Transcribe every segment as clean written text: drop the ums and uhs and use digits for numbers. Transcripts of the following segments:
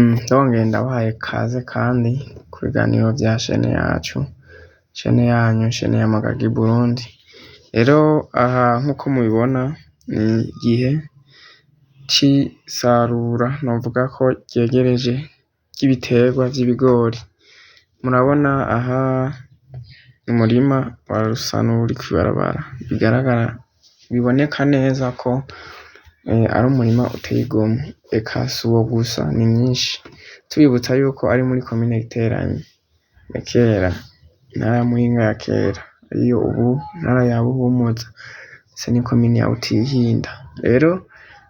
Ndongeye ndabahaye kaze kandi ku biganiro vya shene yacu, shene yanyu, shene ya Magagi Burundi. Rero aha nk'uko mubibona ni igihe c'isarura novuga ko ryegereje ry'ibiterwa vy'ibigori. Murabona aha umurima usa n'uwuri kw'ibarabara bigaragara biboneka neza ko ari umurima uteye igomwe, eka suwo gusa ni myinshi. Tubibutsa yuko ari muri komine Giteranyi ya kera, intara ya Muyinga ya kera, ariyo ubu intara ya Buhumuza, ndetse n'ikomine ya Butihinda. Rero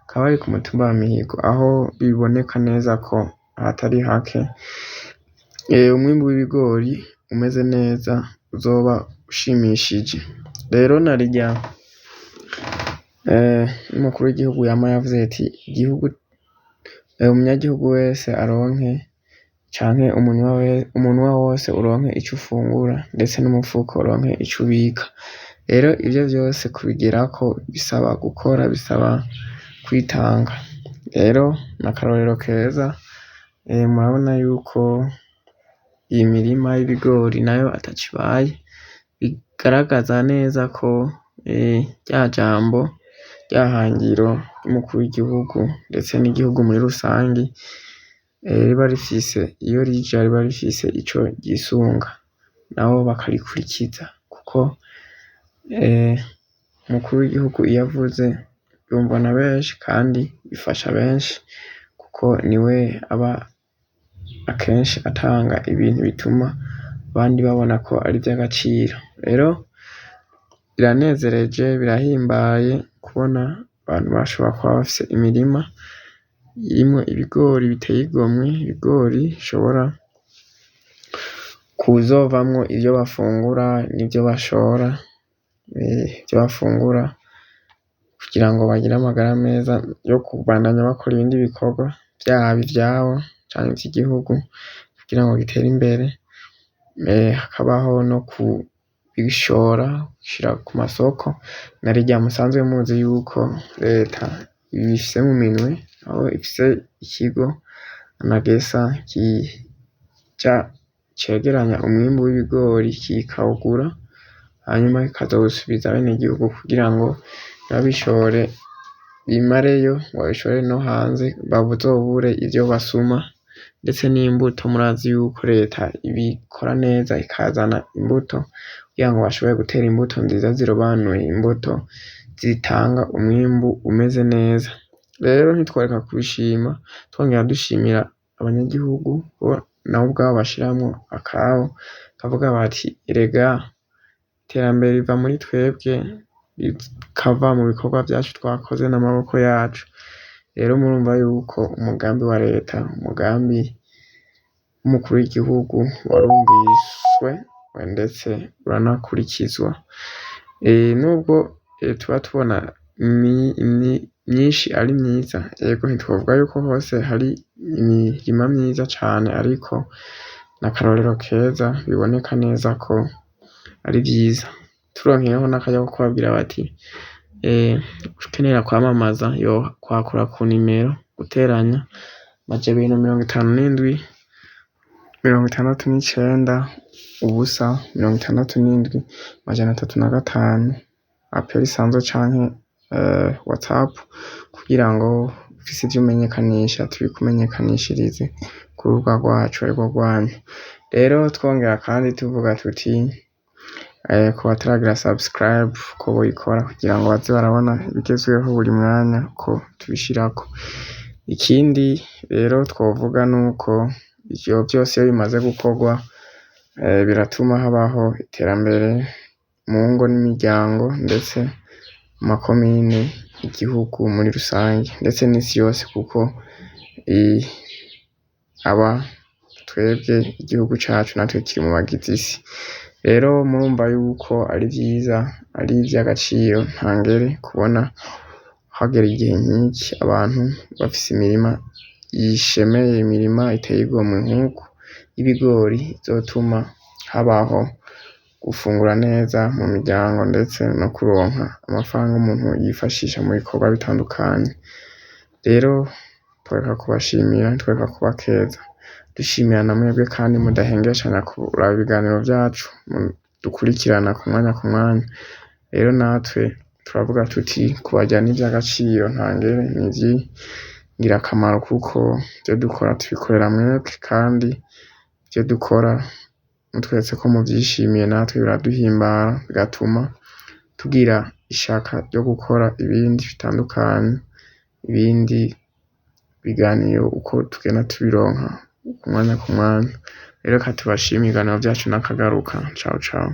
akaba ari ku mutumba wa Mihigo aho biboneka neza ko ahatari hake umwimbu w'ibigori umeze neza uzoba ushimishije. Rero narirya n'umukuru w'igihugu yama yavuze ati igihugu umunyagihugu wese aronke canke umunwa wose uronke ico ufungura ndetse n'umufuko uronke ico ubika. Rero ivyo vyose kubigerako bisaba gukora, bisaba kwitanga. Rero n'akarorero keza, murabona yuko iyi mirima y'ibigori nayo ataco ibaye, bigaragaza neza ko rya jambo, rya hangiro ry'umukuru w'igihugu ndetse n'igihugu muri rusangi riba rifise iyo rija riba rifise ico ryisunga, nabo bakarikurikiza kuko umukuru w'igihugu iyo avuze yumvwa na benshi kandi bifasha benshi kuko niwe aba akenshi atanga ibintu bituma abandi babona ko ari ivy'agaciro. Rero biranezereje birahimbaye kubona abantu bashobora kuba bafise imirima irimwo ibigori biteye igomwe, ibigori bishobora kuzovamwo ivyo bafungura n'ivyo bashora, ivyo bafungura kugira ngo bagire amagara meza yo kubandanya bakora ibindi bikorwa vyaba ivyabo canke ivy'igihugu kugira ngo gitere imbere, hakabaho no kubishora gushira ku masoko narirya musanzwe muzi yuko leta ibifise mu minwe, aho ifise ikigo ANAGESA kija cegeranya umwimbu w'ibigori kikawugura, hanyuma kikazowusubiza abenegihugu kugira ngo ntibabishore bimareyo ngo babishore no hanze bazobure ivyo basuma, ndetse n'imbuto murazi yuko leta ibikora neza ikazana imbuto kugira ngo bashobore gutera imbuto nziza zirobanuye, imbuto zitanga umwimbu umeze neza. Rero ntitworeka kubishima twongera dushimira abanyagihugu bo nabo ubwabo bashiramwo akabo bakavuga bati erega iterambere riva muri twebwe rikava mu bikorwa vyacu twakoze n'amaboko yacu. Rero murumva yuko umugambi wa leta, umugambi w'umukuru w'igihugu warumviswe ndetse uranakurikizwa. Nubwo tuba tubona myinshi ari myiza, yego ntitwovuga yuko hose hari imirima myiza cane ariko n'akarorero keza biboneka neza ko ari vyiza. Turonkeyeho n'akaryo ko kubabwira bati ukenera kwamamaza yokwakura ku nimero guteranya 257 69 0 67 305, appel isanzwe canke WhatsApp kugira ngo ufise ivyo umenyekanisha tubikumenyekanishirize ku rubuga rwacu arirwo rwanyu. Rero twongera kandi tuvuga tuti ku bataragira subscribe ko boyikora kugira ngo baze barabona ibigezweho buri mwanya ko tubishirako. Ikindi rero twovuga nuko ivyo vyose iyo bimaze gukorwa biratuma habaho iterambere mu ngo n'imiryango ndetse mu makomine, igihugu muri rusange ndetse n'isi yose kuko aba twebwe igihugu cacu natwe kiri mu bagize isi. Rero murumva yuko ari vyiza ari ivy'agaciro ntangere kubona hagera igihe nk'iki abantu bafise imirima ishemeye, imirima iteye igomwe nk'uku y'ibigori izotuma habaho gufungura neza mu miryango ndetse no kuronka amafaranga umuntu yifashisha mu bikorwa bitandukanye. Rero. Tworeka kubashimira, ntitworeka kubakeza. Dushimira na mwebwe kandi mudahengeshanya kuraba ibiganiro vyacu, dukurikirana ku mwanya ku mwanya. Rero natwe turavuga tuti kubarya ni ivy'agaciro ntangere, ni ivy'ingirakamaro kuko ivyo dukora tubikorera mwebwe kandi ivyo dukora mutweretse ko muvyishimiye natwe biraduhimbara bigatuma tugira ishaka ryo gukora ibindi bitandukanye, ibindi biganiro uko tugenda tubironka ku mwanya ku mwanya. Rero reka tubashimire ibiganiro vyacu nakagaruka. Ciao ciao.